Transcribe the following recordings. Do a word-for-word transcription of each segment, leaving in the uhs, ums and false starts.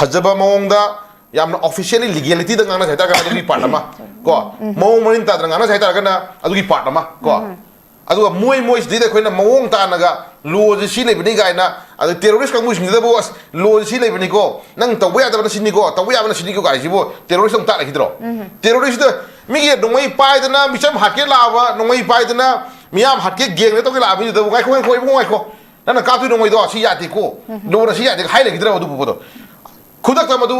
ꯐꯖꯕ ꯃꯑꯣꯡꯗ, ꯌꯥꯝꯅ officially legalityꯗ ꯉꯥꯡꯅꯁꯦ ꯍꯥꯏꯇꯥꯔꯒꯅ ꯑꯗꯨꯒꯤ part ꯑꯃ, ꯀꯣ, ꯃꯑꯣꯡ ꯃꯔꯤꯟ ꯇꯥꯗꯅ ꯉꯥꯡꯅꯁꯦ ꯍꯥꯏꯇꯥꯔꯒꯅ ꯑꯗꯨꯒꯤ part ꯑꯃ, ꯀꯣ, ꯑꯗꯨꯒ ꯃꯣꯏ ꯃꯣꯏꯁꯤꯗꯩꯗ ꯑꯩꯈꯣꯏꯅ ꯃꯑꯣꯡ ꯇꯥꯅꯒ lawꯁꯦ ꯁꯤ ꯂꯩꯕꯅꯤ ꯀꯥꯏꯅ, ꯑꯗ terrorist ꯀꯥꯡꯕꯨꯁꯤꯡꯁꯤꯗꯕꯨ ꯑꯁ lawꯁꯦ ꯁꯤ ꯂꯩꯕꯅꯤꯀꯣ, ꯅꯪ ꯇꯧꯕ ꯌꯥꯗꯕꯅ ꯁꯤꯅꯤꯀꯣ, ꯇꯧꯕ ꯌꯥꯕꯅ ꯁꯤꯅꯤꯀꯣ ꯀꯥꯏꯁꯤꯕꯨ terrorist ꯑꯃꯨꯛ ꯇꯥꯛꯂꯛꯈꯤꯗ꯭ꯔꯣ? Terroristꯇ ꯃꯤꯒꯤ ꯅꯣꯡꯃꯩ ꯄꯥꯏꯗꯅ ꯃꯤꯆꯝ ꯍꯥꯠꯀꯦ ꯂꯥꯛꯑꯕ, ꯅꯣꯡꯃꯩ ꯄꯥꯏꯗꯅ ꯃꯤꯌꯥꯝ ꯍꯥꯠꯀꯦ ꯒꯦꯡꯗ ꯇꯧꯒꯦ ꯂꯥꯛꯑꯕ ꯃꯤꯗꯨꯗꯕꯨ ꯉꯥꯏꯈꯣ, ꯉꯥꯏꯈꯣ, ꯏꯕꯨꯡꯉꯣ, ꯉꯥꯏꯈꯣ, ꯅꯪꯅ ꯀꯥꯞꯇꯣꯏ ꯅꯣꯡꯃꯩꯗꯣ ꯁꯤ ꯌꯥꯗꯦꯀꯣ, ꯂꯣꯅ ꯁꯤ ꯌꯥꯗꯦ ꯍꯥꯏ ꯂꯩꯈꯤꯗ꯭ꯔꯕ ꯑꯗꯨ ꯄꯣꯠꯇꯣ? ꯈꯨꯗꯛꯇ ꯃꯗꯨ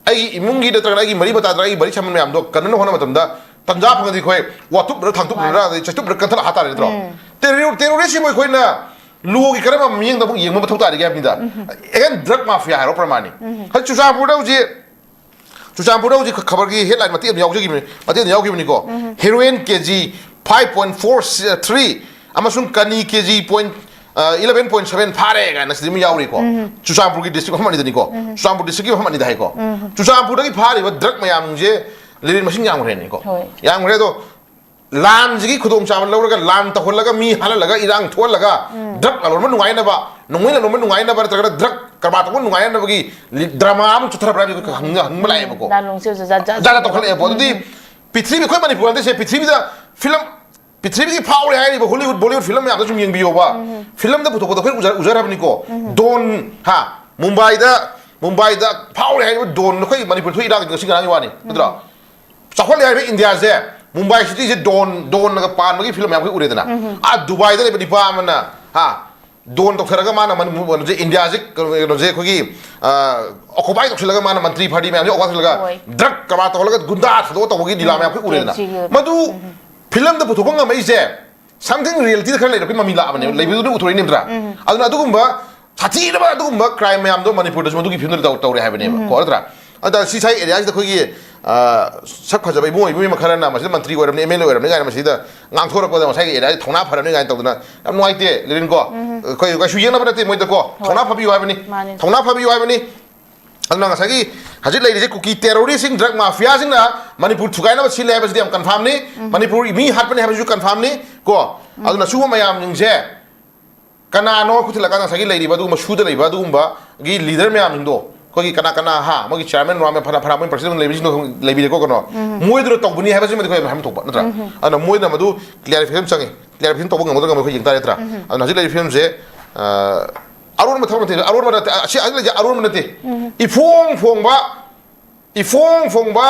ꯑꯩꯒꯤ ꯏꯃꯨꯡꯒꯤ ꯅꯠꯇ꯭ꯔꯒꯅ ꯑꯩꯒꯤ ꯃꯔꯤ ꯃꯇꯥ ꯅꯠꯇ꯭ꯔꯒ ꯑꯩꯒꯤ ꯃꯔꯤ ꯁꯝꯕ ꯃꯌꯥꯝꯗꯣ ꯀꯟꯅꯅꯕ ꯍꯣꯠꯅꯕ ꯃꯇꯝꯗ ꯇꯟꯖꯥ ꯐꯪꯉꯗꯤ ꯑꯩꯈꯣꯏ ꯋꯥꯇꯨꯞꯅꯔ ꯊꯥꯡꯇꯨꯞꯅꯔ ꯑꯗꯩ ꯆꯩꯇꯨꯞꯅꯔ ꯀꯟꯊꯠꯂ ꯍꯥꯠꯇꯥꯔꯦ ꯅꯠꯇ꯭ꯔꯣ? Terror- terroristꯁꯤꯕꯨ ꯑꯩꯈꯣꯏꯅ lawꯒꯤ ꯀꯔꯝꯕ ꯃꯤꯠꯌꯦꯡꯗ ꯑꯃꯨꯛ ꯌꯦꯡꯕ ꯃꯊꯧ ꯇꯥꯔꯤꯒꯦ ꯍꯥꯏꯕꯅꯤꯗ꯫ Again, drug mafia ꯍꯥꯏꯔꯣ ꯄ꯭ꯔꯃꯥꯟꯅꯤ꯫ ꯍꯧꯖꯤꯛ ꯆꯨꯔꯆꯥꯟꯄꯨꯔꯗ ꯍꯧꯖꯤꯛ, ꯆꯨꯔꯆꯥꯟꯄꯨꯔꯗ ꯍꯧꯖꯤꯛ ꯈꯕꯔꯒꯤ headline ꯃꯇꯦꯛ ꯑꯃ ꯌꯥꯎꯖꯈꯤꯕꯅꯤ, ꯃꯇꯦꯛ ꯑꯃ ꯌꯥꯎꯈꯤꯕꯅꯤꯀꯣ꯫ Heroin KG five point four three ꯑꯃꯁꯨꯡ ꯀꯅꯤ KG point eleven point seven ꯐꯥꯔꯦ ꯀꯥꯏꯅ ꯁꯤꯗꯤ ꯑꯃ ꯌꯥꯎꯔꯤꯀꯣ꯫ ꯆꯨꯔꯆꯥꯟꯄꯨꯔꯒꯤ district ꯃꯐꯝ ꯑꯅꯤꯗꯅꯤꯀꯣ꯫ ꯆꯨꯔꯆꯥꯟꯄꯨꯔ districtꯀꯤ ꯃꯐꯝ ꯑꯅꯤꯗ ꯍꯥꯏꯀꯣ꯫ ꯆꯨꯔꯆꯥꯟꯄꯨꯔꯗꯒꯤ ꯐꯥꯔꯤꯕ drug ꯃꯌꯥꯝꯁꯦ ꯂꯤꯂꯤꯠ ꯃꯁꯤꯡ ꯌꯥꯝꯈ꯭ꯔꯦꯅꯦꯀꯣ꯫ ꯍꯣꯏ꯫ ꯌꯥꯝꯈ꯭ꯔꯦ ꯑꯗꯣ꯫ ꯂꯥꯟꯁꯤꯒꯤ ꯈꯨꯗꯣꯡꯆꯥꯕ ꯂꯧꯔꯒ, ꯂꯥꯟ ꯇꯧꯍꯜꯂꯒ, ꯃꯤ ꯍꯥꯠꯍꯜꯂꯒ, ꯏꯔꯥꯡ ꯊꯣꯛꯍꯜꯂꯒ, drug ꯂꯂꯣꯟꯕ ꯅꯨꯡꯉꯥꯏꯅꯕ, ꯅꯣꯡꯃꯩ ꯂꯂꯣꯟꯕ ꯅꯨꯡꯉꯥꯏꯅꯕ ꯅꯠꯇ꯭ꯔꯒꯅ drug ꯀꯔꯕꯥꯔ ꯇꯧꯕ ꯅꯨꯡꯉꯥꯏꯅꯕꯒꯤ ꯂꯤ- drama ꯑꯃ ꯆꯠꯊꯔꯕ꯭ꯔꯥ ꯍꯥꯏꯕꯗꯨ ꯍꯪꯅ- ꯍꯪꯅꯤꯡꯕ ꯂꯥꯛꯑꯦꯕꯀꯣ꯫ ꯂꯥꯟꯂꯣꯡꯁꯦ ꯍꯧꯖꯤꯛ ꯖꯥꯠ ꯖꯥꯠ ꯖꯥꯠ ꯖꯥꯠ ꯇꯧꯈꯠꯂꯛꯑꯦꯕ꯫ ꯑꯗꯨꯗꯤ ꯄ꯭ꯔꯤꯊꯤꯕꯤ, ꯑꯩꯈꯣꯏ ꯃꯅꯤꯄꯨꯔ ꯅꯠꯇꯦꯁꯦ, ꯄ꯭ꯔꯤꯊꯤꯕꯤꯗ film, ꯄ꯭ꯔꯤꯊꯤꯕꯤꯒꯤ ꯐꯥꯎꯔꯦ ꯍꯥꯏꯔꯤꯕ Hollywood, Bollywood film ꯃꯌꯥꯝꯗꯣ ꯁꯨꯝ ꯌꯦꯡꯕꯤꯌꯣꯕ꯫ Filmꯗ ꯄꯨꯊꯣꯛꯄꯗ ꯑꯩꯈꯣꯏ ꯎꯖ- ꯎꯖꯔꯕꯅꯤꯀꯣ꯫ Don, ꯍꯥ, ꯃꯨꯝꯕꯥꯏꯗ, ꯃꯨꯝꯕꯥꯏꯗ ꯐꯥꯎꯔꯦ ꯍꯥꯏꯔꯤꯕ Don ꯑꯩꯈꯣꯏ ꯃꯅꯤꯄꯨꯔ ꯊꯣꯛꯏ ꯏꯔꯥꯡ ꯉꯁꯤ ꯉꯔꯥꯡꯒꯤ ꯋꯥꯅꯤ, ꯅꯠꯇ꯭ꯔꯣ? ꯆꯥꯎꯈꯠꯂꯦ ꯍꯥꯏꯔꯤꯕ ꯏꯟꯗꯤꯌꯥꯁꯦ, ꯃꯨꯝꯕꯥꯏ cityꯁꯦ Don, Donꯅꯒ ꯄꯥꯟꯕꯒꯤ film ꯃꯌꯥꯝ ꯑꯩꯈꯣꯏ ꯎꯔꯦꯗꯅ꯫ ꯑꯥ ꯗꯨꯕꯥꯏꯗ ꯂꯩꯕ ꯅꯤꯄꯥ ꯑꯃꯅ, ꯍꯥ, Don ꯇꯧꯊꯔꯒ ꯃꯥꯅ ꯃꯅꯤꯄꯨꯔ, ꯀꯩꯅꯣꯁꯦ, ꯏꯟꯗꯤꯌꯥꯁꯦ, ꯀꯩꯅꯣ- ꯀꯩꯅꯣꯁꯦ ꯑꯩꯈꯣꯏꯒꯤ, ꯑ, occupy ꯇꯧꯁꯤꯜꯂꯒ ꯃꯥꯅ ꯃꯟꯇ꯭ꯔꯤ ꯐꯔꯤ ꯃꯌꯥꯝꯁꯦ occupy ꯇꯧꯁꯤꯜꯂꯒ ꯍꯣꯏ꯫ Drug ꯀꯔꯕꯥꯔ ꯇꯧꯍꯜꯂꯒ ꯒꯨꯟꯗꯥ ꯊꯥꯗꯣꯛꯑ ꯇꯧꯕꯒꯤ ꯂꯤꯂꯥ ꯃꯌꯥꯝ ꯑꯩꯈꯣꯏ ꯎꯔꯦꯗꯅ꯫ ꯃꯗꯨ filmꯗ ꯄꯨꯊꯣꯛꯄ ꯉꯝꯃꯛꯏꯁꯦ something realityꯗ ꯈꯔ ꯂꯩꯔꯛꯄꯒꯤ ꯃꯃꯤ ꯂꯥꯛꯑꯕꯅꯦꯕ, ꯂꯩꯕꯗꯨꯅ ꯎꯊꯣꯔꯛꯏꯅꯦꯕ ꯅꯠꯇ꯭ꯔꯥ? ꯑꯗꯨꯅ ꯑꯗꯨꯒꯨꯝꯕ ꯁꯥꯊꯤꯔꯕ ꯑꯗꯨꯒꯨꯝꯕ crime ꯃꯌꯥꯝꯗꯣ ꯃꯅꯤꯄꯨꯔꯗꯁꯨ ꯃꯗꯨꯒꯤ filmꯗꯨꯗ ꯇꯧ- ꯇꯧꯔꯦ ꯍꯥꯏꯕꯅꯦꯕ, ꯀꯣ, ꯅꯠꯇ꯭ꯔꯥ? ꯑꯗ ꯁꯤ ꯁ꯭ꯋꯥꯏ areaꯁꯤꯗ ꯑꯩꯈꯣꯏꯒꯤ, ꯑ, ꯁꯛ ꯐꯖꯕ ꯏꯕꯨꯡ ꯑꯣꯏꯕ ꯃꯤ ꯑꯃ ꯈꯔꯅ ꯃꯁꯤꯗ ꯃꯟꯇ꯭ꯔꯤ ꯑꯣꯏꯔꯕꯅꯤ, MLA ꯑꯣꯏꯔꯕꯅꯤ ꯀꯥꯏꯅ ꯃꯁꯤꯗ ꯉꯥꯡꯊꯣꯔꯛꯄꯗ ꯃꯁꯥꯏꯒꯤ areaꯁꯤ ꯊꯧꯅꯥ ꯐꯔꯕꯅꯤ ꯀꯥꯏꯅ ꯇꯧꯗꯅ ꯌꯥꯝ ꯅꯨꯡꯉꯥꯏꯇꯦ, ꯂꯤꯔꯤꯟ, ꯀꯣ꯫ ꯑꯩꯈꯣꯏ ꯀꯩꯁꯨ ꯌꯦꯡꯅꯕ ꯅꯠꯇꯦ ꯃꯣꯏꯗ, ꯀꯣ꯫ ꯊꯧꯅꯥ ꯐꯕꯤꯌꯨ ꯍꯥꯏꯕꯅꯤ꯫ ꯃꯥꯅꯦ꯫ ꯊꯧꯅꯥ ꯐꯕꯤꯌꯨ ꯍꯥꯏꯕꯅꯤ꯫ ꯑꯗꯨꯅ ꯉꯁꯥꯏꯒꯤ ꯍꯧꯖꯤꯛ ꯂꯩꯔꯤꯁꯦ ꯀꯨꯀꯤ terroristꯁꯤꯡ, drug mafiaꯁꯤꯡꯅ ꯃꯅꯤꯄꯨꯔ ꯊꯨꯒꯥꯏꯅꯕ ꯁꯤꯜꯂꯦ ꯍꯥꯏꯕꯁꯤꯗꯤ ꯌꯥꯝ confirmꯅꯤ꯫ ꯃꯅꯤꯄꯨꯔ ꯃꯤ ꯍꯥꯠꯄꯅꯤ ꯍꯥꯏꯕꯁꯤꯁꯨ confirmꯅꯤ, ꯀꯣ꯫ ꯑꯗꯨꯅ ꯁꯤꯒꯨꯝꯕ ꯃꯌꯥꯝꯁꯤꯡꯁꯦ ꯀꯅꯥꯅꯣ ꯈꯨꯠ ꯊꯤꯜꯂꯀꯥꯟꯗ ꯉꯁꯥꯏꯒꯤ ꯂꯩꯔꯤꯕ ꯑꯗꯨꯒꯨꯝꯕ ꯁꯨꯗ ꯂꯩꯕ ꯑꯗꯨꯒꯨꯝꯕꯒꯤ leader ꯃꯌꯥꯝꯁꯤꯡꯗꯣ ꯑꯩꯈꯣꯏꯒꯤ ꯀꯅꯥ ꯀꯅꯥ, ꯍꯥ, ꯃꯣꯏꯒꯤ ꯆꯤꯌꯔꯃꯦꯟ ꯔꯥꯃꯦ ꯐꯅ ꯐꯅ ꯃꯣꯏ ꯄ꯭ꯔꯁꯤꯗꯦꯟ ꯂꯩꯕꯁꯤꯡꯗꯣ, ꯂꯩꯕꯤꯔꯦꯀꯣ, ꯀꯩꯅꯣ, ꯃꯣꯏꯗꯨꯅ ꯇꯧꯕꯅꯤ ꯍꯥꯏꯕꯁꯤꯃꯗꯤ ꯑꯩꯈꯣꯏ ꯍꯥꯏꯐꯝ ꯊꯣꯛꯄ ꯅꯠꯇ꯭ꯔꯥ? ꯑꯗꯨꯅ ꯃꯣꯏꯅ ꯃꯗꯨ ꯀ꯭ꯂꯤꯌꯥꯔꯤꯐꯤꯀꯦꯁꯟ ꯆꯪꯉꯤ꯫ ꯀ꯭ꯂꯤꯌꯥꯔꯤꯐꯤꯀꯦꯁꯟ ꯇꯧꯕ ꯉꯝꯒꯗ꯭ꯔꯥ ꯉꯝꯃꯣꯏ ꯑꯩꯈꯣꯏ ꯌꯦꯡ ꯇꯥꯔꯦ ꯅꯠꯇ꯭ꯔꯥ? ꯑꯗꯨꯅ ꯍꯧꯖꯤꯛ ꯂꯩꯔꯤꯕ ꯐꯤꯕꯝꯁꯦ, ꯑ, ꯑꯔꯣꯟꯕ ꯊꯕꯛ ꯅꯠꯇꯦ, ꯑꯔꯣꯟꯕ ꯅꯠꯇꯦ, ꯑꯁꯤ ꯍꯧꯖꯤꯛ ꯂꯩꯔꯤꯁꯦ ꯑꯔꯣꯟꯕ ꯅꯠꯇꯦ꯫ ꯏꯐꯣꯡ ꯐꯣꯡꯕ, ꯏꯐꯣꯡ ꯐꯣꯡꯕ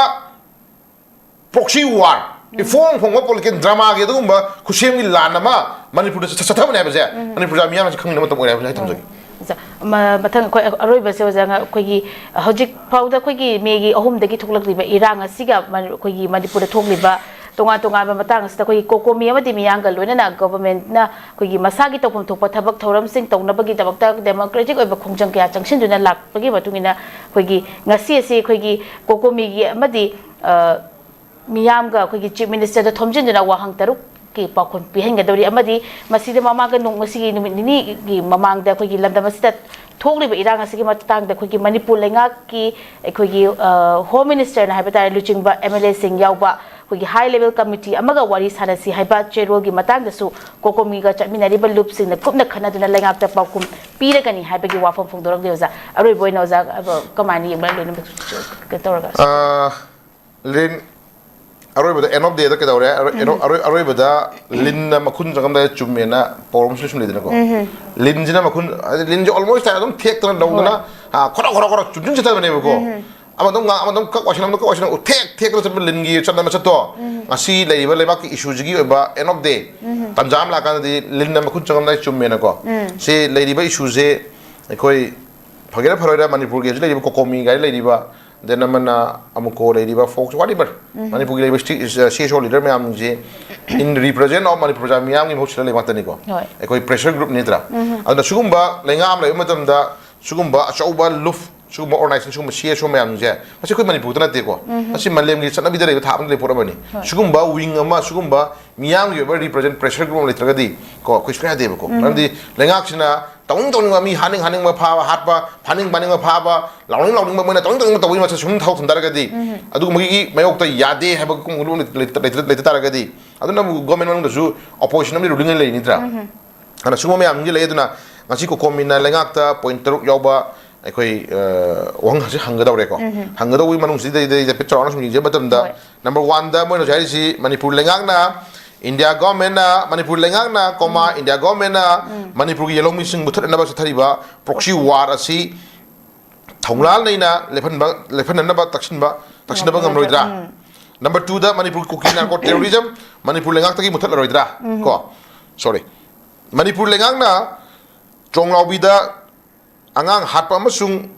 proxy war, ꯏꯐꯣꯡ ꯐꯣꯡꯕ political dramaꯒꯤ ꯑꯗꯨꯒꯨꯝꯕ ꯈꯨꯠꯁꯦꯝꯒꯤ ꯂꯥꯟ ꯑꯃ ꯃꯅꯤꯄꯨꯔꯗ ꯆꯠ-, ꯆꯠꯊꯕꯅꯦ ꯍꯥꯏꯕꯁꯦ ꯃꯅꯤꯄꯨꯔ ꯃꯤꯌꯥꯝꯅꯁꯨ ꯈꯪꯅꯕ ꯃꯇꯝ ꯑꯣꯏꯔꯦ ꯍꯥꯏꯕꯁꯦ ꯑꯩ ꯊꯝꯖꯒꯦ꯫ ꯑꯣꯖꯥ, ꯃ-, ꯃꯊꯪ ꯑꯩꯈꯣꯏ ꯑꯔꯣꯏꯕꯁꯦ, ꯑꯣꯖꯥ, ꯉ-, ꯑꯩꯈꯣꯏꯒꯤ ꯍꯧꯖꯤꯛ ꯐꯥꯎꯗ ꯑꯩꯈꯣꯏꯒꯤ ꯃꯦꯒꯤ ꯑꯍꯨꯝꯗꯒꯤ ꯊꯣꯛꯂꯛꯂꯤꯕ ꯏꯔꯥꯡ ꯑꯁꯤꯒ ꯃ-, ꯑꯩꯈꯣꯏꯒꯤ ꯃꯅꯤꯄꯨꯔꯗ ꯊꯣꯛꯂꯤꯕ ꯇꯣꯉꯥꯟ ꯇꯣꯉꯥꯟꯕ ꯃꯇꯥꯡ ꯑꯁꯤꯗ ꯑꯩꯈꯣꯏꯒꯤ ꯀꯣꯀꯣꯃꯤ ꯑꯃꯗꯤ ꯃꯤꯌꯥꯝꯒ ꯂꯣꯏꯅꯅ ꯒꯣꯚꯔꯟꯃꯦꯟꯠꯅ ꯑꯩꯈꯣꯏꯒꯤ ꯃꯁꯥꯒꯤ ꯇꯧꯐꯝ ꯊꯣꯛꯄ ꯊꯕꯛ ꯊꯧꯔꯝꯁꯤꯡ ꯇꯧꯅꯕꯒꯤꯗꯃꯛꯇ democratic ꯑꯣꯏꯕ ꯈꯣꯡꯖꯪ ꯀꯌꯥ ꯆꯪꯁꯤꯟꯗꯨꯅ ꯂꯥꯛꯄꯒꯤ ꯃꯇꯨꯡ ꯏꯟꯅ ꯑꯩꯈꯣꯏꯒꯤ ꯉꯁꯤ ꯑꯁꯤ ꯑꯩꯈꯣꯏꯒꯤ ꯀꯣꯀꯣꯃꯤꯒꯤ ꯑꯃꯗꯤ, ꯑ, ꯃꯤꯌꯥꯝꯒ ꯑꯩꯈꯣꯏꯒꯤ Chief Ministerꯗ ꯊꯣꯝꯖꯤꯟꯗꯨꯅ ꯋꯥꯍꯪ ꯇꯔꯨꯛꯀꯤ ꯄꯥꯎꯈꯨꯝ ꯄꯤꯍꯟꯒꯗꯧꯔꯤ꯫ ꯑꯃꯗꯤ ꯃꯁꯤꯗ ꯃꯃꯥꯡꯒ ꯅꯣꯡ-, ꯉꯁꯤꯒꯤ ꯅꯨꯃꯤꯠ ꯅꯤꯅꯤꯒꯤ ꯃꯃꯥꯡꯗ ꯑꯩꯈꯣꯏꯒꯤ ꯂꯝꯗꯝ ꯑꯁꯤꯗ ꯊꯣꯛꯂꯤꯕ ꯏꯔꯥꯡ ꯑꯁꯤꯒꯤ ꯃꯇꯥꯡꯗ ꯑꯩꯈꯣꯏꯒꯤ ꯃꯅꯤꯄꯨꯔ ꯂꯩꯉꯥꯛꯀꯤ ꯑꯩꯈꯣꯏꯒꯤ, ꯑ, Home Ministerꯅ ꯍꯥꯏꯕ ꯇꯥꯔꯦ, ꯂꯨꯆꯤꯡꯕ MLAꯁꯤꯡ ꯌꯥꯎꯕ ꯑꯩꯈꯣꯏꯒꯤ high level committee ꯑꯃꯒ ꯋꯥꯔꯤ ꯁꯥꯟꯅꯁꯤ ꯍꯥꯏꯕ ꯆꯦꯔꯣꯜꯒꯤ ꯃꯇꯥꯡꯗꯁꯨ ꯀꯣꯀꯣꯃꯤꯒ ꯆꯠꯃꯤꯟꯅꯔꯤꯕ ꯂꯨꯞꯁꯤꯡꯅ ꯀꯨꯞꯅ ꯈꯟꯅꯗꯨꯅ ꯂꯩꯉꯥꯛꯇ ꯄꯥꯎꯈꯨꯝ ꯄꯤꯔꯒꯅꯤ ꯍꯥꯏꯕꯒꯤ ꯋꯥꯐꯝ ꯐꯣꯡꯗꯣꯔꯛꯂꯤ꯫ ꯑꯣꯖꯥ, ꯑꯔꯣꯏꯕ ꯑꯣꯏꯅ ꯑꯣꯖꯥ, ꯑ, ꯀꯃꯥꯏꯅ ꯌꯦꯡꯕ ꯂꯣꯏꯅꯃꯛ ꯀꯩꯅꯣ ꯇꯧꯔꯒ? ꯑ, ꯂꯤꯟ, ꯑꯔꯣꯏꯕꯗ end of dayꯗ ꯀꯩꯗꯧꯔꯦ? ꯑꯔꯣꯏ-, ꯑꯔꯣꯏ-, ꯑꯔꯣꯏꯕꯗ ꯂꯤꯟꯅ ꯃꯈꯨꯟ ꯆꯪꯉꯝꯗꯥꯏꯗ ꯆꯨꯝꯃꯦꯅ ꯄꯥꯎꯔꯧ ꯑꯃꯁꯨ ꯂꯩꯁꯟ ꯂꯩꯗꯅꯀꯣ꯫ ꯂꯤꯟꯁꯤꯅ ꯃꯈꯨꯟ, ꯍꯥꯏꯗꯤ ꯂꯤꯟꯁꯦ almost ꯍꯥꯏ ꯑꯗꯨꯝ ꯊꯦꯛꯇꯅ ꯂꯧꯗꯅ, ꯍꯣꯏ꯫ ꯑ, ꯈꯣꯔꯣ, ꯈꯣꯔꯣ, ꯈꯣꯔꯣ ꯆꯨꯝꯁꯤꯟ ꯆꯠꯇꯕꯅꯦꯕꯀꯣ꯫ ꯑꯃꯗ ꯑꯃꯨꯛ ꯉꯥꯡ, ꯑꯃꯗ ꯑꯃꯨꯛ ꯀꯛ, ꯋꯥꯏꯁꯤꯟ ꯑꯃꯗ ꯀꯛ, ꯋꯥꯏꯁꯤꯟ ꯑꯃꯨꯛ ꯊꯦꯛ, ꯊꯦꯛꯇꯅ ꯆꯠꯄ ꯂꯤꯟꯒꯤ ꯆꯠꯅ ꯃꯆꯠꯇꯣ꯫ ꯉꯁꯤ ꯂꯩꯔꯤꯕ ꯂꯩꯕꯥꯛꯀꯤ issueꯁꯤꯒꯤ ꯑꯣꯏꯕ end of day ꯇꯥꯟꯖꯥ ꯑꯃ ꯂꯥꯛꯀꯥꯟꯗꯗꯤ ꯂꯤꯟꯅ ꯃꯈꯨꯟ ꯆꯪꯉꯝꯗꯥꯏ ꯆꯨꯝꯃꯦꯅꯀꯣ꯫ ꯁꯤ ꯂꯩꯔꯤꯕ issueꯁꯦ ꯑꯩꯈꯣꯏ ꯐꯒꯦꯔꯥ ꯐꯔꯣꯏꯔꯥ ꯃꯅꯤꯄꯨꯔꯒꯤ ꯍꯧꯖꯤꯛ ꯂꯩꯔꯤꯕ ꯀꯣꯀꯣꯃꯤ ꯀꯥꯏꯅ ꯂꯩꯔꯤꯕ, then ꯑꯃꯅ ꯑꯃꯨꯀꯣ ꯂꯩꯔꯤꯕ, ꯐꯣꯛꯁ, whatever, ꯃꯅꯤꯄꯨꯔꯒꯤ ꯂꯩꯔꯤꯕ ꯁꯤ-, CSO leader ꯃꯌꯥꯝꯁꯦ in represent of ꯃꯅꯤꯄꯨꯔ ꯄ꯭ꯔꯖꯥ ꯃꯤꯌꯥꯝꯒꯤ ꯃꯍꯨꯠ ꯁꯤꯗ ꯂꯩꯕ ꯉꯥꯛꯇꯅꯤꯀꯣ꯫ ꯍꯣꯏ꯫ ꯑꯩꯈꯣꯏ pressure group ꯅꯠꯇ꯭ꯔꯥ? ꯑꯗꯨꯅ ꯁꯤꯒꯨꯝꯕ ꯂꯩꯉꯥꯛ ꯑꯃ ꯂꯩꯕ ꯃꯇꯝꯗ ꯁꯤꯒꯨꯝꯕ ꯑꯆꯧꯕ ꯂꯨꯞ, ꯁꯤꯒꯨꯝꯕ organization, ꯁꯤꯒꯨꯝꯕ CSO ꯃꯌꯥꯝꯁꯦ, ꯃꯁꯤ ꯑꯩꯈꯣꯏ ꯃꯅꯤꯄꯨꯔꯗ ꯅꯠꯇꯦꯀꯣ꯫ ꯃꯁꯤ ꯃꯥꯂꯦꯝꯒꯤ ꯆꯠꯅꯕꯤꯗ ꯂꯩꯕ ꯊꯥ ꯑꯃꯗ ꯂꯩꯕ ꯄꯣꯠ ꯑꯃꯅꯤ꯫ ꯍꯣꯏ꯫ ꯁꯤꯒꯨꯝꯕ wing ꯑꯃ, ꯁꯤꯒꯨꯝꯕ ꯃꯤꯌꯥꯝꯒꯤ ꯑꯣꯏꯕ represent pressure group ꯑꯃ ꯂꯩꯇ꯭ꯔꯒꯗꯤ ꯀꯣ, ꯑꯩꯈꯣꯏ ꯁꯨꯡꯌꯥ ꯌꯥꯗꯦꯕꯀꯣ꯫ ꯃꯔꯝꯗꯤ ꯂꯩꯉꯥꯛꯁꯤꯅ ꯇꯧꯅꯤꯡ ꯇꯧꯅꯤꯡꯕ, ꯃꯤ ꯍꯥꯠꯅꯤꯡ ꯍꯥꯠꯅꯤꯡꯕ ꯐꯥꯕ ꯍꯥꯠꯄ, ꯐꯥꯅꯤꯡ ꯐꯥꯅꯤꯡꯕ ꯐꯥꯕ, ꯂꯥꯎꯅꯤꯡ ꯂꯥꯎꯅꯤꯡꯕ ꯃꯣꯏꯅ ꯇꯧꯅꯤꯡ ꯇꯧꯅꯤꯡꯕ ꯇꯧꯕꯒꯤ ꯃꯆꯠ ꯁꯨꯝ ꯊꯧ ꯊꯝ ꯇꯥꯔꯒꯗꯤ, ꯑꯗꯨꯒꯨꯝꯕꯒꯤ ꯃꯥꯌꯣꯛꯇ ꯌꯥꯗꯦ ꯍꯥꯏꯕ ꯀꯨꯝꯕ ꯂꯩꯇ, ꯂꯩꯇ, ꯂꯩꯇ ꯇꯥꯔꯒꯗꯤ, ꯑꯗꯨꯅ ꯑꯃꯨꯛ government ꯃꯅꯨꯡꯗꯁꯨ opposition ꯑꯃꯗꯤ ruling ꯑꯣꯏꯅ ꯂꯩꯅꯤꯗ꯭ꯔꯥ? ꯑꯗꯨꯅ ꯁꯤꯒꯨꯝꯕ ꯃꯌꯥꯝꯁꯤꯡꯁꯦ ꯂꯩ꯫ ꯑꯗꯨꯅ ꯉꯁꯤ ꯀꯣꯀꯣꯃꯤꯅ ꯂꯩꯉꯥꯛꯇ point ꯇꯔꯨꯛ ꯌꯥꯎꯕ, ꯑꯩꯈꯣꯏ ꯑ, ꯋꯥꯍꯪ ꯍꯧꯖꯤꯛ ꯍꯪꯒꯗꯧꯔꯦꯀꯣ꯫ ꯍꯪꯒꯗꯧꯕꯒꯤ ꯃꯅꯨꯡꯁꯤꯗꯩꯗ ꯑꯩ ꯍꯥꯏꯐꯦꯠ ꯆꯥꯎꯔꯥꯛꯅ ꯁꯨꯝ ꯌꯦꯡꯖꯕ ꯃꯇꯝꯗ, ꯍꯣꯏ꯫ Number one ꯗ ꯃꯣꯏꯅ ꯍꯧꯖꯤꯛ ꯍꯥꯏꯔꯤꯁꯤ, ꯃꯅꯤꯄꯨꯔ ꯂꯩꯉꯥꯛꯅ, ꯏꯟꯗꯤꯌꯥ ꯒꯣꯔꯃꯦꯟꯅ, ꯃꯅꯤꯄꯨꯔ ꯂꯩꯉꯥꯛꯅ ꯀꯣꯃꯥ ꯏꯟꯗꯤꯌꯥ ꯒꯣꯔꯃꯦꯟꯅ ꯃꯅꯤꯄꯨꯔꯒꯤ ꯌꯦꯜꯍꯧꯃꯤꯁꯤꯡ ꯃꯨꯊꯠꯅꯅꯕ ꯆꯠꯊꯔꯤꯕ ꯄ꯭ꯔꯣꯛꯁꯤ ꯋꯥꯔ ꯑꯁꯤ ꯊꯧꯅꯥꯜ ꯅꯩꯅ ꯂꯦꯞꯍꯟꯕ, ꯂꯦꯞꯍꯟꯅꯅꯕ ꯇꯛꯁꯤꯟꯕ, ꯇꯛꯁꯤꯟꯅꯕ ꯉꯝꯂꯣꯏꯗ꯭ꯔꯥ? ꯎꯝ꯫ Number two ꯗ ꯃꯅꯤꯄꯨꯔ ꯀꯨꯀꯤ ꯅꯥꯔꯀꯣ ꯇꯦꯔꯣꯔꯤꯖꯝ ꯃꯅꯤꯄꯨꯔ ꯂꯩꯉꯥꯛꯇꯒꯤ ꯃꯨꯊꯠꯂꯔꯣꯏꯗ꯭ꯔꯥ? ꯀꯣ, ꯁꯣꯔꯤ, ꯃꯅꯤꯄꯨꯔ ꯂꯩꯉꯥꯛꯅ ꯇ꯭ꯔꯣꯡꯂꯥꯎꯕꯤꯗ ꯑꯉꯥꯡ ꯍꯥꯠꯄ ꯑꯃꯁꯨꯡ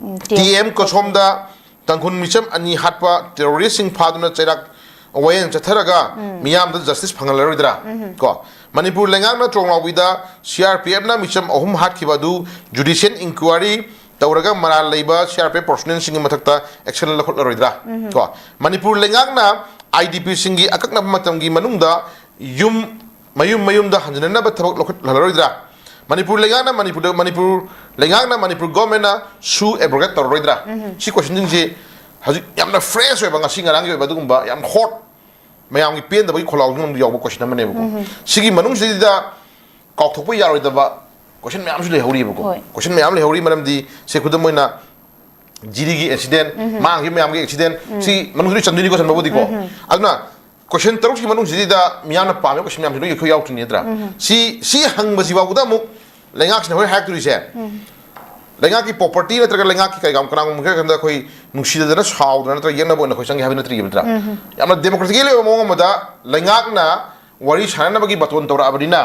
ꯎꯝ, ꯇꯤ ꯑꯦꯝ ꯀꯣꯁꯣꯝꯗ ꯇꯥꯡꯈꯨꯜ ꯃꯤꯆꯝ ꯑꯅꯤ ꯍꯥꯠꯄ ꯇꯦꯔꯣꯔꯤꯁꯁꯤꯡ ꯐꯥꯗꯨꯅ ꯆꯩꯔꯥꯛ ꯋꯥꯌꯦꯜ ꯆꯠꯊꯔꯒ ꯃꯤꯌꯥꯝꯗ ꯖꯁꯇꯤꯁ ꯐꯪꯍꯜꯂꯔꯣꯏꯗ꯭ꯔꯥ? ꯀꯣ, ꯃꯅꯤꯄꯨꯔ ꯂꯩꯉꯥꯛꯅ ꯇ꯭ꯔꯣꯡꯂꯥꯎꯕꯤꯗ ꯁꯤ ꯑꯥꯔ ꯄꯤ ꯑꯦꯐꯅ ꯃꯤꯆꯝ ꯑꯍꯨꯝ ꯍꯥꯠꯈꯤꯕ ꯑꯗꯨ ꯖꯨꯗꯤꯁꯤꯌꯦꯜ ꯏꯟꯀ꯭ꯋꯥꯏꯔꯤ ꯇꯧꯔꯒ ꯃꯔꯥꯜ ꯂꯩꯕ ꯁꯤ ꯑꯥꯔ ꯄꯤ ꯑꯦꯐ ꯄꯔꯁꯣꯅꯦꯜꯁꯤꯡꯒꯤ ꯃꯊꯛꯇ ꯑꯦꯛꯁꯟ ꯂꯧꯈꯠꯂꯔꯣꯏꯗ꯭ꯔꯥ? ꯀꯣ, ꯃꯅꯤꯄꯨꯔ ꯂꯩꯉꯥꯛꯅ ꯑꯥꯏ ꯗꯤ ꯄꯤꯁꯤꯡꯒꯤ ꯑꯀꯛꯅꯕ ꯃꯇꯝꯒꯤ ꯃꯅꯨꯡꯗ ꯌꯨꯝ ꯃꯌꯨꯝ ꯃꯌꯨꯝꯗ ꯍꯟꯖꯤꯟꯅꯅꯕ ꯊꯕꯛ ꯂꯧꯈꯠꯍꯜꯂꯔꯣꯏꯗ꯭ꯔꯥ? ꯃꯅꯤꯄꯨꯔ ꯂꯩꯉꯥꯛꯅ ꯃꯅꯤꯄꯨꯔꯗ, ꯃꯅꯤꯄꯨꯔ ꯂꯩꯉꯥꯛꯅ ꯃꯅꯤꯄꯨꯔ ꯒꯣꯔꯃꯦꯟꯅ ꯁꯨ ꯑꯦꯕ꯭ꯔꯣꯒꯦꯠ ꯇꯧꯔꯔꯣꯏꯗ꯭ꯔꯥ? ꯁꯤ ꯀꯣꯏꯁꯟꯁꯤꯡꯁꯤ ꯍꯧꯖꯤꯛ ꯌꯥꯝꯅ ꯐ꯭ꯔꯦꯁ ꯑꯣꯏꯕ, ꯉꯁꯤ ꯉꯔꯥꯡꯒꯤ ꯑꯣꯏꯕ ꯑꯗꯨꯒꯨꯝꯕ ꯌꯥꯝ ꯍꯣꯠ, ꯃꯌꯥꯝꯒꯤ ꯄꯦꯟꯗꯕꯒꯤ ꯈꯣꯜꯂꯥꯎꯗꯨꯅ ꯌꯥꯎꯕ ꯀꯣꯏꯁꯟ ꯑꯃꯅꯦꯕꯀꯣ꯫ ꯁꯤꯒꯤ ꯃꯅꯨꯡꯁꯤꯗꯩꯗ ꯀꯥꯎꯊꯣꯛꯄ ꯌꯥꯔꯣꯏꯗꯕ ꯀꯣꯏꯁꯟ ꯃꯌꯥꯝꯁꯨ ꯂꯩꯍꯧꯔꯤꯕꯀꯣ꯫ ꯍꯣꯏ꯫ ꯀꯣꯏꯁꯟ ꯃꯌꯥꯝ ꯂꯩꯍꯧꯔꯤ, ꯃꯔꯝꯗꯤ ꯁꯦ, ꯈꯨꯗꯝ ꯑꯣꯏꯅ ꯖꯤꯔꯤꯒꯤ ꯑꯦꯛꯁꯤꯗꯦꯟ, ꯃꯥꯡꯈꯤꯕ ꯃꯌꯥꯝꯒꯤ ꯑꯦꯛꯁꯤꯗꯦꯟ, ꯁꯤ ꯃꯅꯨꯡꯗ ꯂꯣꯏ ꯆꯟꯗꯣꯏꯅꯤꯀꯣ, ꯆꯟꯕꯕꯨꯗꯤꯀꯣ꯫ ꯑꯗꯨꯅ ꯀꯣꯏꯁꯟ ꯇꯔꯨꯛꯁꯤꯒꯤ ꯃꯅꯨꯡꯁꯤꯗꯩꯗ ꯃꯤꯌꯥꯝꯅ ꯄꯥꯝꯃꯤꯕ ꯀꯣꯏꯁꯟ ꯃꯌꯥꯝꯁꯤ ꯂꯣꯏ ꯑꯩꯈꯣꯏ ꯌꯥꯎꯗ꯭ꯔꯤꯅꯤ ꯅꯠꯇ꯭ꯔꯥ? ꯁꯤ, ꯁꯤ ꯍꯪꯕꯁꯤ ꯐꯥꯎꯕꯗ ꯑꯃꯨꯛ ꯂꯩꯉꯥꯛꯁꯤꯅ ꯍꯣꯏ ꯍꯥꯏꯔꯛꯇꯣꯔꯤꯁꯦ, ꯂꯩꯉꯥꯛꯀꯤ ꯄ꯭ꯔꯣꯄꯔꯇꯤ ꯅꯠꯇ꯭ꯔꯒ ꯂꯩꯉꯥꯛꯀꯤ ꯀꯩꯀꯥ ꯀꯅꯥꯒꯨꯝꯕ ꯈꯔ ꯈꯟꯗ ꯑꯩꯈꯣꯏ ꯅꯨꯡꯁꯤꯗꯗꯅ ꯁꯥꯎꯗꯅ ꯅꯠꯇ꯭ꯔꯒ ꯌꯦꯛꯅꯕ ꯑꯣꯏꯅ ꯑꯩꯈꯣꯏ ꯆꯪꯒꯦ ꯍꯥꯏꯕ ꯅꯠꯇ꯭ꯔꯤꯕ ꯅꯠꯇ꯭ꯔꯥ? ꯌꯥꯝꯅ ꯗꯦꯃꯣꯀ꯭ꯔꯦꯇꯤꯀꯦꯜ ꯑꯣꯏꯕ ꯃꯑꯣꯡ ꯑꯃꯗ ꯂꯩꯉꯥꯛꯅ ꯋꯥꯔꯤ ꯁꯥꯟꯅꯅꯕꯒꯤ ꯕꯇꯣꯟ ꯇꯧꯔꯛꯑꯕꯅꯤꯅ,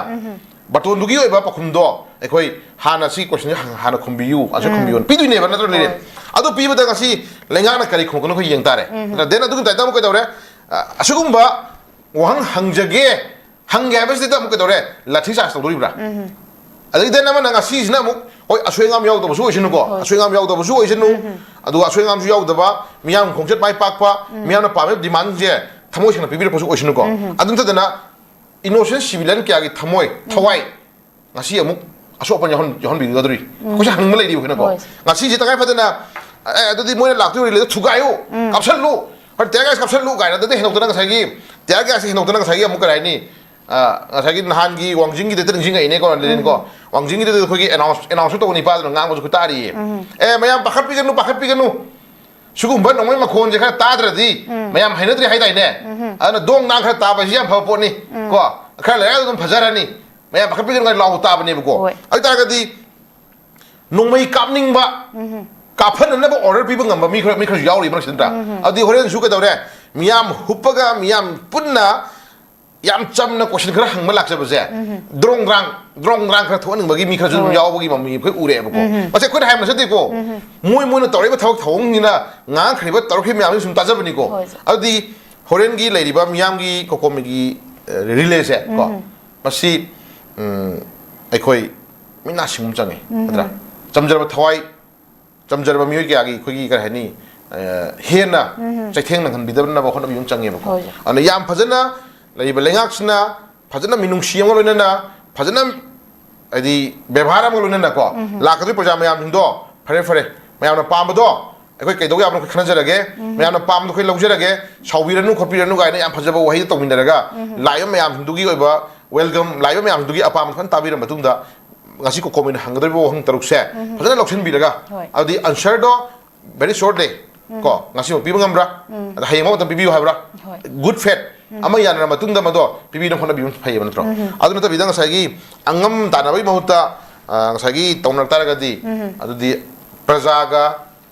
ꯕꯇꯣꯟꯗꯨꯒꯤ ꯑꯣꯏꯕ ꯄꯥꯎꯈꯨꯝꯗꯣ ꯑꯩꯈꯣꯏ ꯍꯥꯟꯅ ꯁꯤ ꯀꯣꯏꯁꯟꯁꯦ ꯍꯥꯟꯅ ꯈꯨꯝꯕꯤꯌꯨ, ꯑꯟꯁꯔ ꯈꯨꯝꯕꯤꯌꯨ ꯄꯤꯗꯣꯏꯅꯦꯕ ꯅꯠꯇ꯭ꯔꯣ, ꯂꯩꯔꯦ? ꯍꯣꯏ꯫ ꯑꯗꯨ ꯄꯤꯕꯗ ꯉꯁꯤ ꯂꯩꯉꯥꯛꯅ ꯀꯔꯤ ꯈꯨꯝꯃꯛꯀꯅꯣ ꯑꯩꯈꯣꯏ ꯌꯦꯡ ꯇꯥꯔꯦ꯫ ꯅꯠꯇ꯭ꯔꯥ? Then ꯑꯗꯨꯒꯤ ꯃꯇꯥꯏꯗ ꯑꯃꯨꯛ ꯀꯩꯗꯧꯔꯦ? ꯑ, ꯑꯁꯤꯒꯨꯝꯕ ꯋꯥꯍꯪ ꯍꯪꯖꯒꯦ, ꯍꯪꯒꯦ ꯍꯥꯏꯕꯁꯤꯗ ꯑꯃꯨꯛ ꯀꯩꯗꯧꯔꯦ? ꯂꯥꯊꯤ ꯆꯥꯔꯖ ꯇꯧꯗꯣꯔꯤꯕ꯭ꯔꯥ? ꯑꯗꯒꯤ then ꯑꯃꯅ ꯉꯁꯤꯁꯤꯅ ꯑꯃꯨꯛ, ꯍꯣꯏ, ꯑꯁꯣꯏ ꯑꯉꯥꯝ ꯌꯥꯎꯗꯕꯁꯨ ꯑꯣꯏꯁꯅꯨꯀꯣ, ꯍꯣꯏ꯫ ꯑꯁꯣꯏ ꯑꯉꯥꯝ ꯌꯥꯎꯗꯕꯁꯨ ꯑꯣꯏꯁꯅꯨ, ꯑꯗꯨꯒ ꯑꯁꯣꯏ ꯑꯉꯥꯝꯁꯨ ꯌꯥꯎꯗꯕ, ꯃꯤꯌꯥꯝ ꯈꯣꯡꯆꯠ ꯃꯥꯏ ꯄꯥꯛꯄ, ꯃꯤꯌꯥꯝꯅ ꯄꯥꯝꯃꯤꯕ ꯗꯤꯃꯥꯟꯁꯦ ꯊꯃꯣꯏ ꯁꯦꯡꯅ ꯄꯤꯕꯤꯔꯛꯄꯁꯨ ꯑꯣꯏꯁꯅꯨꯀꯣ꯫ ꯑꯗꯨ ꯅꯠꯇꯗꯅ ꯏꯅꯣꯁꯦꯟ ꯁꯤꯚꯤꯂꯤꯌꯟ ꯀꯌꯥꯒꯤ ꯊꯃꯣꯏ, ꯊꯋꯥꯏ ꯉꯁꯤ ꯑꯃꯨꯛ ꯑꯁꯣꯛ ꯑꯄꯟ ꯌꯥꯎꯍꯟ-, ꯌꯥꯎꯍꯟꯕꯤꯒꯗꯧꯔꯤ꯫ ꯑꯩꯈꯣꯏꯁꯦ ꯍꯪꯅꯤꯡꯕ ꯂꯩꯔꯤꯕ ꯑꯩꯈꯣꯏꯅꯀꯣ꯫ ꯍꯣꯏ꯫ ꯉꯁꯤꯁꯦ ꯇꯉꯥꯏ ꯐꯗꯅ, "ꯑꯦ, ꯑꯗꯨꯗꯤ ꯃꯣꯏꯅ ꯂꯥꯛꯇꯣꯏ ꯑꯣꯏꯔꯗꯤ ꯊꯨꯒꯥꯏꯌꯨ, ꯀꯥꯞꯁꯜꯂꯨ, ꯍꯣꯏ, tear gas ꯀꯥꯞꯁꯜꯂꯨ" ꯀꯥꯏꯅ ꯑꯗꯨꯗꯤ ꯍꯦꯟꯗꯣꯛꯇꯅ ꯉꯁꯥꯏꯒꯤ tear gas ꯍꯦꯟꯗꯣꯛꯇꯅ ꯉꯁꯥꯏꯒꯤ ꯑꯃꯨꯛ ꯀꯔꯤ ꯍꯥꯏꯅꯤ? ꯑ, ꯉꯁꯥꯏꯒꯤ ꯅꯍꯥꯟꯒꯤ ꯋꯥꯡꯖꯤꯡꯒꯤꯗ ꯍꯦꯛꯇ ꯅꯤꯡꯁꯤꯡꯉꯛꯏꯅꯦꯀꯣ, ꯂꯦꯅꯤꯟꯀꯣ꯫ ꯋꯥꯡꯖꯤꯡꯒꯤꯗꯨꯗ ꯑꯩꯈꯣꯏꯒꯤ ꯑꯦꯅꯥꯎꯟꯁ ꯑꯦꯅꯥꯎꯟꯁ ꯇꯧꯕ ꯅꯤꯄꯥꯗꯨꯅ ꯉꯥꯡꯕꯁꯨ ꯑꯩꯈꯣꯏ ꯇꯥꯔꯤꯌꯦ꯫ "ꯑꯦ, ꯃꯌꯥꯝ ꯄꯥꯈꯠꯄꯤꯒꯅꯨ, ꯄꯥꯈꯠꯄꯤꯒꯅꯨ, ꯁꯤꯒꯨꯝꯕ ꯅꯣꯡꯃꯩ ꯃꯈꯣꯟꯁꯦ ꯈꯔ ꯇꯥꯗ꯭ꯔꯗꯤ ꯃꯌꯥꯝ ꯍꯩꯅꯗ꯭ꯔꯤ ꯍꯥꯏꯗꯥꯏꯅꯦ? ꯑꯗꯨꯅ ꯗꯣꯡ ꯗꯥꯡ ꯈꯔ ꯇꯥꯕꯁꯤ ꯌꯥꯝ ꯐꯕ ꯄꯣꯠꯅꯤ꯫ ꯀꯣ, ꯈꯔ ꯂꯩꯔꯒ ꯑꯗꯨꯝ ꯐꯖꯔꯅꯤ꯫ ꯃꯌꯥꯝ ꯄꯥꯈꯠꯄꯤꯒꯅꯨ" ꯍꯥꯏꯅ ꯂꯥꯎꯕ ꯇꯥꯕꯅꯦꯕꯀꯣ꯫ ꯍꯣꯏ꯫ ꯑꯗꯨ ꯇꯥꯔꯒꯗꯤ ꯅꯣꯡꯃꯩ ꯀꯥꯞꯅꯤꯡꯕ, ꯀꯥꯞꯍꯟꯅꯅꯕ ꯑꯣꯔꯗꯔ ꯄꯤꯕ ꯉꯝꯕ ꯃꯤ ꯈꯔ, ꯃꯤ ꯈꯔꯁꯨ ꯌꯥꯎꯔꯤꯕ ꯃꯔꯛꯁꯤꯗ ꯅꯠꯇ꯭ꯔꯥ? ꯑꯗꯨꯗꯤ ꯍꯣꯔꯦꯟꯁꯨ ꯀꯩꯗꯧꯔꯦ? ꯃꯤꯌꯥꯝ ꯍꯨꯞꯄꯒ, ꯃꯤꯌꯥꯝ ꯄꯨꯟꯅ ꯌꯥꯝ ꯆꯝꯅ ꯀꯣꯏꯁꯟ ꯈꯔ ꯍꯪꯕ ꯂꯥꯛꯆꯕꯁꯦ, ꯗ꯭ꯔꯣꯡ ꯗ꯭ꯔꯥꯡ, ꯗ꯭ꯔꯣꯡ ꯗ꯭ꯔꯥꯡ ꯈꯔ ꯊꯣꯛꯍꯟꯅꯤꯡꯕꯒꯤ ꯃꯤ ꯈꯔꯁꯨ ꯑꯗꯨꯝ ꯍꯣꯏ꯫ ꯌꯥꯎꯕꯒꯤ ꯃꯃꯤ ꯑꯩꯈꯣꯏ ꯎꯔꯦꯕꯀꯣ꯫ ꯃꯁꯤ ꯑꯩꯈꯣꯏꯅ ꯍꯥꯏꯕ ꯅꯠꯆꯗꯦꯀꯣ꯫ ꯃꯣꯏ, ꯃꯣꯏꯅ ꯇꯧꯔꯛꯏꯕ ꯊꯕꯛ ꯊꯧꯑꯣꯡꯁꯤꯅ ꯉꯥꯡꯈ꯭ꯔꯤꯕ, ꯇꯧꯔꯛꯈ꯭ꯔꯤꯕ ꯃꯌꯥꯝꯁꯤ ꯁꯨꯝ ꯇꯥꯖꯕꯅꯤꯀꯣ꯫ ꯍꯣꯏ, ꯁꯥꯔ꯫ ꯑꯗꯨꯗꯤ ꯍꯣꯔꯦꯟꯒꯤ ꯂꯩꯔꯤꯕ ꯃꯤꯌꯥꯝꯒꯤ ꯀꯣꯀꯣꯃꯤꯒꯤ, ꯑ, ꯔꯤꯂꯦꯁꯦ ꯀꯣ, ꯃꯁꯤ, ꯎꯝ, ꯑꯩꯈꯣꯏ ꯃꯤꯠ ꯅꯥ ꯁꯤꯡꯕ ꯑꯃ ꯆꯪꯉꯤ, ꯅꯠꯇ꯭ꯔꯥ? ꯆꯝꯖꯔꯕ ꯊꯋꯥꯏ, ꯆꯝꯖꯔꯕ ꯃꯤꯑꯣꯏ ꯀꯌꯥꯒꯤ ꯑꯩꯈꯣꯏꯒꯤ, ꯀꯔꯤ ꯍꯥꯏꯅꯤ, ꯑ, ꯍꯦꯟꯅ ꯆꯩꯊꯦꯡ ꯅꯪꯍꯟꯕꯤꯗꯕꯅꯕ ꯍꯣꯠꯅꯕ ꯑꯃ ꯆꯪꯉꯦꯕꯀꯣ꯫ ꯍꯣꯏ, ꯁꯥꯔ꯫ ꯑꯗꯨꯅ ꯌꯥꯝ ꯐꯖꯅ ꯂꯩꯔꯤꯕ ꯂꯩꯉꯥꯛꯁꯤꯅ ꯐꯖꯅ ꯃꯤꯅꯨꯡꯁꯤ ꯑꯃꯒ ꯂꯣꯏꯅꯅ, ꯐꯖꯅ, ꯍꯥꯏꯗꯤ, ꯕꯦꯕꯥꯔ ꯑꯃꯒ ꯂꯣꯏꯅꯅꯀꯣ, ꯂꯥꯛꯀꯗꯧꯔꯤꯕ ꯄ꯭ꯔꯖꯥ ꯃꯌꯥꯝꯁꯤꯡꯗꯣ, ꯐꯔꯦ, ꯐꯔꯦ, ꯃꯌꯥꯝꯅ ꯄꯥꯝꯕꯗꯣ ꯑꯩꯈꯣꯏ ꯀꯩꯗꯧꯕ ꯌꯥꯕꯅꯣ ꯑꯩꯈꯣꯏ ꯈꯟꯅꯖꯔꯒꯦ꯫ ꯃꯌꯥꯝꯅ ꯄꯥꯝꯕꯗꯣ ꯑꯩꯈꯣꯏ ꯂꯧꯖꯔꯒꯦ, ꯁꯥꯎꯕꯤꯔꯅꯨ ꯈꯣꯠꯄꯤꯔꯅꯨ ꯀꯥꯏꯅ ꯌꯥꯝ ꯐꯖꯕ ꯋꯥꯍꯩꯗꯣ ꯇꯧꯃꯤꯟꯅꯔꯒ, ꯂꯥꯛꯏꯕ ꯃꯌꯥꯝꯁꯤꯡꯗꯨꯒꯤ ꯑꯣꯏꯕ ꯋꯦꯜꯀꯝ, ꯂꯥꯛꯏꯕ ꯃꯌꯥꯝꯁꯤꯡꯗꯨꯒꯤ ꯑꯄꯥꯝꯕꯗꯣ ꯐꯖꯅ ꯇꯥꯕꯤꯔ ꯃꯇꯨꯡꯗ, ꯉꯁꯤ ꯀꯣꯀꯣꯃꯤꯅ ꯍꯪꯒꯗꯧꯔꯤꯕ ꯋꯥꯍꯪ ꯇꯔꯨꯛꯁꯦ ꯐꯖꯅ ꯂꯧꯁꯤꯟꯕꯤꯔꯒ, ꯍꯣꯏ꯫ ꯑꯗꯨꯗꯤ ꯑꯟꯁꯔꯗꯣ very shortly, ꯀꯣ, ꯉꯁꯤꯃꯛ ꯄꯤꯕ ꯉꯝꯕ꯭ꯔꯥ? ꯑꯗ ꯍꯌꯦꯡꯃꯛ ꯃꯇꯝ ꯄꯤꯕꯤꯌꯨ ꯍꯥꯏꯕ꯭ꯔꯥ? ꯍꯣꯏ꯫ Good faith ꯑꯃ ꯌꯥꯅꯔ ꯃꯇꯨꯡꯗ ꯃꯗꯣ ꯄꯤꯕꯤꯅꯕ ꯍꯣꯠꯅꯕꯤꯕꯅ ꯐꯩꯌꯦꯕ, ꯅꯠꯇ꯭ꯔꯣ? ꯑꯗꯨ ꯅꯠꯇꯕꯤꯗ ꯉꯁꯥꯏꯒꯤ ꯑꯉꯝ ꯇꯥꯟꯅꯕꯒꯤ ꯃꯍꯨꯠꯇ, ꯑ, ꯉꯁꯥꯏꯒꯤ ꯇꯧꯅꯔꯛ ꯇꯥꯔꯒꯗꯤ, ꯑꯗꯨꯗꯤ ꯄ꯭ꯔꯖꯥꯒ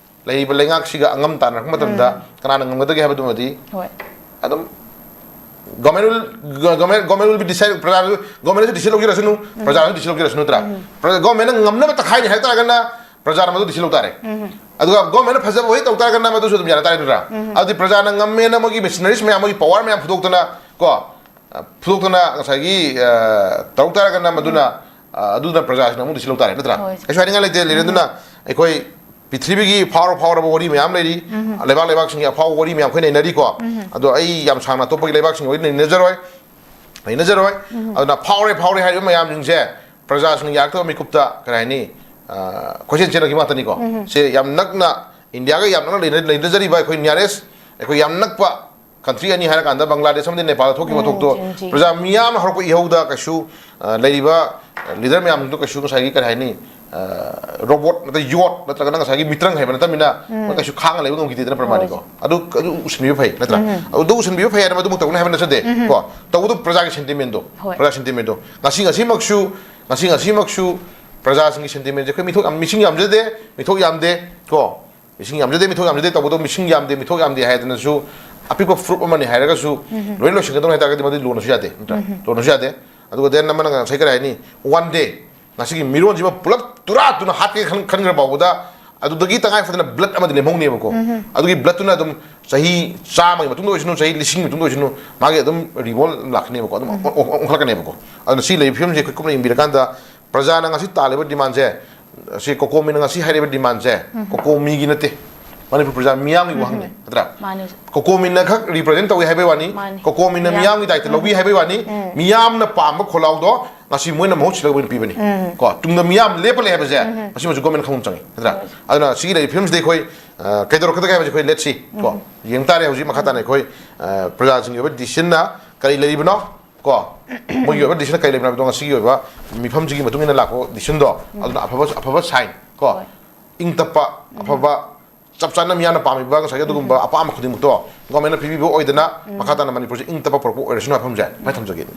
ꯂꯩꯔꯤꯕ ꯂꯩꯉꯥꯛꯁꯤꯒ ꯑꯉꯝ ꯇꯥꯟꯅꯔꯛꯄ ꯃꯇꯝꯗ ꯀꯅꯥꯅ ꯉꯝꯒꯗꯒꯦ ꯍꯥꯏꯕꯗꯨꯃꯗꯤ ꯍꯣꯏ꯫ ꯑꯗꯨꯝ government will, government, government will be decide, ꯄ꯭ꯔꯖꯥ, government ꯅꯁꯨ decision ꯂꯧꯖꯔꯁꯅꯨ, ꯄ꯭ꯔꯖꯥꯅꯁꯨ decision ꯂꯧꯖꯔꯁꯅꯨ, ꯅꯠꯇ꯭ꯔꯥ? ꯄ꯭ꯔꯖꯥ, government ꯅ ꯉꯝꯅꯕ ꯇꯛꯈꯥꯏꯅꯤ ꯍꯥꯏ ꯇꯥꯔꯒꯅ ꯄ꯭ꯔꯖꯥꯅ ꯃꯗꯨ decision ꯂꯧ ꯇꯥꯔꯦ꯫ ꯑꯗꯨꯒ government ꯅ ꯐꯖꯕ ꯍꯣꯏ ꯇꯧ ꯇꯥꯔꯒꯅ ꯃꯗꯨꯁꯨ ꯑꯗꯨꯝ ꯌꯥꯅ ꯇꯥꯔꯦ, ꯅꯠꯇ꯭ꯔꯥ? ꯑꯗꯨꯗꯤ ꯄ꯭ꯔꯖꯥꯅ ꯉꯝꯃꯦꯅ ꯃꯣꯏꯒꯤ machineries ꯃꯌꯥꯝ, ꯃꯣꯏꯒꯤ power ꯃꯌꯥꯝ ꯐꯨꯗꯣꯛꯇꯅ, ꯀꯣ, ꯑ, ꯐꯨꯗꯣꯛꯇꯅ ꯉꯁꯥꯏꯒꯤ, ꯑ, ꯇꯧ ꯇꯥꯔꯒꯅ ꯃꯗꯨꯅ, ꯑ, ꯑꯗꯨꯅ ꯄ꯭ꯔꯖꯥꯁꯤꯡꯅ ꯑꯃꯨꯛ decision ꯂꯧ ꯇꯥꯔꯦ, ꯅꯠꯇ꯭ꯔꯥ? ꯍꯣꯏ꯫ ꯀꯩꯁꯨ ꯍꯥꯏꯅꯤꯡꯉꯥꯏ ꯂꯩꯇꯦ꯫ ꯂꯩꯔꯦ, ꯑꯗꯨꯅ ꯑꯩꯈꯣꯏ ꯄ꯭ꯔꯤꯊꯤꯕꯤꯒꯤ ꯐꯥꯎꯔ ꯐꯥꯎꯔꯕ ꯋꯥꯔꯤ ꯃꯌꯥꯝ ꯂꯩꯔꯤ꯫ ꯂꯩꯕꯥꯛ ꯂꯩꯕꯥꯛꯁꯤꯡꯒꯤ ꯑꯐꯥꯎꯕ ꯋꯥꯔꯤ ꯃꯌꯥꯝ ꯑꯩꯈꯣꯏ ꯅꯩꯅꯔꯤꯀꯣ꯫ ꯑꯗꯣ ꯑꯩ ꯌꯥꯝ ꯁꯥꯡꯅ ꯑꯇꯣꯞꯄꯒꯤ ꯂꯩꯕꯥꯛꯁꯤꯡꯒꯤ ꯋꯥꯔꯤ ꯅꯩꯅꯖꯔꯣꯏ, ꯅꯩꯅꯖꯔꯣꯏ꯫ ꯑꯗꯨꯅ ꯐꯥꯎꯔꯦ ꯐꯥꯎꯔꯦ ꯍꯥꯏꯔꯤꯕ ꯃꯌꯥꯝꯁꯤꯡꯁꯦ ꯄ꯭ꯔꯖꯥꯁꯤꯡꯅ ꯌꯥꯔꯛꯇꯕ ꯃꯤꯀꯨꯞꯇ, ꯀꯔꯤ ꯍꯥꯏꯅꯤ, ꯑ, ꯀꯣꯏꯆꯦꯟ ꯆꯦꯟꯅꯈꯤꯕ ꯉꯥꯛꯇꯅꯤꯀꯣ꯫ ꯁꯦ ꯌꯥꯝ ꯅꯛꯅ, ꯏꯟꯗꯤꯌꯥꯒ ꯌꯥꯝ ꯅꯛꯅ ꯂꯩꯅ-, ꯂꯩꯅꯖꯔꯤꯕ ꯑꯩꯈꯣꯏ nearest, ꯑꯩꯈꯣꯏ ꯌꯥꯝ ꯅꯛꯄ ꯀꯟꯇ꯭ꯔꯤ ꯑꯅꯤ ꯍꯥꯏꯔꯀꯥꯟꯗ ꯕꯪꯒ꯭ꯂꯥꯗꯦꯁ ꯑꯃꯗꯤ ꯅꯦꯄꯥꯜꯗ ꯊꯣꯛꯈꯤꯕ ꯎꯝ, ꯊꯣꯛꯇꯣ ꯆꯨꯝ, ꯆꯨꯝ꯫ ꯄ꯭ꯔꯖꯥ ꯃꯤꯌꯥꯝ ꯍꯧꯔꯛꯄ ꯏꯍꯧꯗ ꯀꯩꯁꯨ, ꯑ, ꯂꯩꯔꯤꯕ, ꯑ, ꯂꯤꯗꯔ ꯃꯌꯥꯝꯗꯣ ꯀꯩꯁꯨ ꯉꯁꯥꯏꯒꯤ ꯀꯔꯤ ꯍꯥꯏꯅꯤ, ꯑ, ꯔꯣꯕꯣꯠ ꯅꯠꯇ꯭ꯔ ꯌꯣꯠ ꯅꯠꯇ꯭ꯔꯒꯅ ꯉꯁꯥꯏꯒꯤ ꯃꯤꯇ꯭ꯔꯪ ꯍꯥꯏꯕ ꯅꯠꯇꯕꯅꯤꯅ, ꯎꯝ꯫ ꯃꯣꯏ ꯀꯩꯁꯨ ꯈꯥꯡꯉ ꯂꯩꯕ ꯉꯝꯈꯤꯗꯦꯗꯅ ꯄ꯭ꯔꯃꯥꯅꯤꯀꯣ꯫ ꯍꯣꯏ꯫ ꯑꯗꯨ, ꯑꯗꯨ ꯎꯁꯤꯟꯕꯤꯕ ꯐꯩ ꯅꯠꯇ꯭ꯔꯥ? ꯎꯝ꯫ ꯑꯗꯨ ꯎꯁꯤꯟꯕꯤꯕ ꯐꯩ ꯍꯥꯏꯅ ꯃꯗꯨꯃꯛ ꯇꯧꯅꯤ ꯍꯥꯏꯕ ꯅꯠꯆꯗꯦ꯫ ꯎꯝ꯫ ꯀꯣ, ꯇꯧꯕꯗꯣ ꯄ꯭ꯔꯖꯥꯒꯤ ꯁꯦꯟꯇꯤꯃꯦꯟꯗꯣ, ꯍꯣꯏ꯫ ꯄ꯭ꯔꯖꯥ ꯁꯦꯟꯇꯤꯃꯦꯟꯗꯣ ꯉꯁꯤ, ꯉꯁꯤꯃꯛꯁꯨ, ꯉꯁꯤ, ꯉꯁꯤꯃꯛꯁꯨ ꯄ꯭ꯔꯖꯥꯁꯤꯡꯒꯤ ꯁꯦꯟꯇꯤꯃꯦꯟꯁꯦ ꯑꯩꯈꯣꯏ ꯃꯤꯊꯣꯛ ꯌꯥꯝ, ꯃꯤꯁꯤꯡ ꯌꯥꯝꯖꯗꯦ, ꯃꯤꯊꯣꯛ ꯌꯥꯝꯗꯦ꯫ ꯀꯣ, ꯃꯤꯁꯤꯡ ꯌꯥꯝꯖꯗꯦ, ꯃꯤꯊꯣꯛ ꯌꯥꯝꯖꯗꯦ ꯇꯧꯕꯗꯣ, ꯃꯤꯁꯤꯡ ꯌꯥꯝꯗꯦ, ꯃꯤꯊꯣꯛ ꯌꯥꯝꯗꯦ ꯍꯥꯏꯗꯅꯁꯨ ꯑꯄꯤꯛꯄ ꯐ꯭ꯔꯨꯞ ꯑꯃꯅꯤ ꯍꯥꯏꯔꯒꯁꯨ, ꯎꯝ꯫ ꯂꯣꯏ ꯂꯣꯏꯁꯤꯟꯒꯗꯧꯅꯤ ꯍꯥꯏ ꯇꯥꯔꯒꯗꯤ ꯃꯗꯨꯗꯤ ꯂꯣꯟꯅꯁꯨ ꯌꯥꯗꯦ, ꯅꯠꯇ꯭ꯔꯥ? ꯎꯝ꯫ ꯂꯣꯟꯅꯁꯨ ꯌꯥꯗꯦ꯫ ꯑꯗꯨꯒ then ꯑꯃꯅ ꯉꯁꯥꯏ ꯀꯔꯤ ꯍꯥꯏꯅꯤ, ꯋꯥꯟ ꯗꯦ, ꯉꯁꯤꯒꯤ ꯃꯤꯔꯣꯟꯁꯤꯃ ꯄꯨꯂꯞ ꯇꯨꯔꯥ ꯇꯨꯅ ꯍꯥꯠꯀꯦ ꯈꯟ-, ꯈꯟꯈ꯭ꯔ ꯐꯥꯎꯕꯗ, ꯑꯗꯨꯗꯒꯤ ꯇꯉꯥꯏ ꯐꯗꯅ ꯕ꯭ꯂꯠ ꯑꯃꯗꯤ ꯂꯦꯝꯍꯧꯅꯦꯕꯀꯣ꯫ ꯎꯝ꯫ ꯑꯗꯨꯒꯤ ꯕ꯭ꯂꯠꯇꯨꯅ ꯑꯗꯨꯝ ꯆꯍꯤ ꯆꯥꯝꯃꯒꯤ ꯃꯇꯨꯡꯗ ꯑꯣꯏꯁꯅꯨ, ꯆꯍꯤ ꯂꯤꯁꯤꯡꯒꯤ ꯃꯇꯨꯡꯗ ꯑꯣꯏꯁꯅꯨ, ꯃꯥꯒꯤ ꯑꯗꯨꯝ ꯔꯤꯕꯣꯜ ꯂꯥꯛꯀꯅꯦꯕꯀꯣ, ꯑꯗꯨꯝ ꯎꯝ꯫ ꯑꯣ-, ꯑꯣ-, ꯑꯣꯟꯈꯠꯂꯛꯀꯅꯦꯕꯀꯣ꯫ ꯑꯗꯨꯅ ꯁꯤ ꯂꯩꯔꯤꯕ ꯐꯤꯕꯝꯁꯦ ꯑꯩꯈꯣꯏ ꯀꯨꯞꯅ ꯌꯦꯡꯕꯤꯔꯀꯥꯟꯗ, ꯄ꯭ꯔꯖꯥꯅ ꯉꯁꯤ ꯇꯥꯜꯂꯤꯕ ꯗꯤꯃꯥꯟꯁꯦ, ꯁꯤ ꯀꯣꯀꯣꯃꯤꯅ ꯉꯁꯤ ꯍꯥꯏꯔꯤꯕ ꯗꯤꯃꯥꯟꯁꯦ, ꯎꯝ꯫ ꯀꯣꯀꯣꯃꯤꯒꯤ ꯅꯠꯇꯦ, ꯃꯅꯤꯄꯨꯔ ꯄ꯭ꯔꯖꯥ ꯃꯤꯌꯥꯝꯒꯤ ꯎꯝ꯫ ꯋꯥꯍꯪꯅꯤ, ꯅꯠꯇ꯭ꯔꯥ? ꯃꯥꯅꯦ꯫ ꯀꯣꯀꯣꯃꯤꯅ ꯈꯛ ꯔꯤꯄ꯭ꯔꯖꯦꯟ ꯇꯧꯏ ꯍꯥꯏꯕꯩ ꯋꯥꯅꯤ, ꯃꯥꯅꯦ꯫ ꯀꯣꯀꯣꯃꯤꯅ ꯃꯤꯌꯥꯝ꯫ ꯃꯤꯌꯥꯝꯒꯤ ꯗꯥꯏꯇ ꯎꯝ꯫ ꯂꯧꯕꯤ ꯍꯥꯏꯕꯩ ꯋꯥꯅꯤ, ꯎꯝ꯫ ꯃꯤꯌꯥꯝꯅ ꯄꯥꯝꯕ ꯈꯣꯜꯂꯥꯎꯗꯣ ꯉꯁꯤ ꯃꯣꯏꯅ ꯃꯍꯨꯠ ꯁꯤꯜꯂꯒ ꯑꯣꯏꯅ ꯄꯤꯕꯅꯤ꯫ ꯎꯝ꯫ ꯀꯣ, ꯇꯨꯡꯗ ꯃꯤꯌꯥꯝ ꯂꯦꯞꯄ ꯂꯩ ꯍꯥꯏꯕꯁꯦ, ꯎꯝ꯫ ꯃꯁꯤꯃꯁꯨ ꯒꯣꯔꯃꯦꯟ ꯈꯪꯐꯝ ꯆꯪꯉꯤ, ꯅꯠꯇ꯭ꯔꯥ? ꯍꯣꯏ꯫ ꯑꯗꯨꯅ ꯁꯤꯒꯤ ꯂꯩꯔꯤꯕ ꯐꯤꯕꯝꯁꯤꯗ ꯑꯩꯈꯣꯏ, ꯑ, ꯀꯩꯗꯧꯔꯛꯀꯗꯒꯦ ꯍꯥꯏꯕꯁꯦ ꯑꯩꯈꯣꯏ let's see, ꯀꯣ, ꯎꯝ꯫ ꯌꯦꯡ ꯇꯥꯔꯦ꯫ ꯍꯧꯖꯤꯛ ꯃꯈꯥ ꯇꯥꯅ ꯑꯩꯈꯣꯏ, ꯑ, ꯄ꯭ꯔꯖꯥꯁꯤꯡꯒꯤ ꯑꯣꯏꯕ decision ꯅ ꯀꯔꯤ ꯂꯩꯔꯤꯕꯅꯣ, ꯀꯣ, ꯃꯣꯏꯒꯤ ꯑꯣꯏꯕ decision ꯅ ꯀꯔꯤ ꯂꯩꯕꯅꯣ ꯍꯥꯏꯕꯗꯣ ꯉꯁꯤꯒꯤ ꯑꯣꯏꯕ ꯃꯤꯐꯝꯁꯤꯒꯤ ꯃꯇꯨꯡ ꯏꯟꯅ ꯂꯥꯛꯄ decision ꯗꯣ, ꯎꯝ꯫ ꯑꯗꯨꯅ ꯑꯐꯕ, ꯑꯐꯕ sign, ꯀꯣ, ꯍꯣꯏ꯫ ꯏꯪ ꯇꯞꯄ, ꯎꯝ꯫ ꯑꯐꯕ, ꯆꯞ ꯆꯥꯅ ꯃꯤꯌꯥꯝꯅ ꯄꯥꯝꯃꯤꯕ ꯉꯁꯥꯏꯒꯤ ꯑꯗꯨꯒꯨꯝꯕ ꯎꯝ꯫ ꯑꯄꯥꯝꯕ ꯈꯨꯗꯤꯡꯃꯛꯇꯣ ꯒꯣꯔꯃꯦꯟꯅ ꯄꯤꯕꯤꯕ ꯑꯣꯏꯗꯅ, ꯎꯝ꯫ ꯃꯈꯥ ꯇꯥꯅ ꯃꯅꯤꯄꯨꯔꯁꯦ ꯏꯪ ꯇꯞꯄ ꯄꯨꯔꯛꯄ ꯑꯣꯏꯔꯁꯅꯨ ꯍꯥꯏꯕ ꯋꯥꯐꯝꯁꯦ ꯁꯨꯃꯥꯏꯅ ꯊꯝꯖꯒꯦ꯫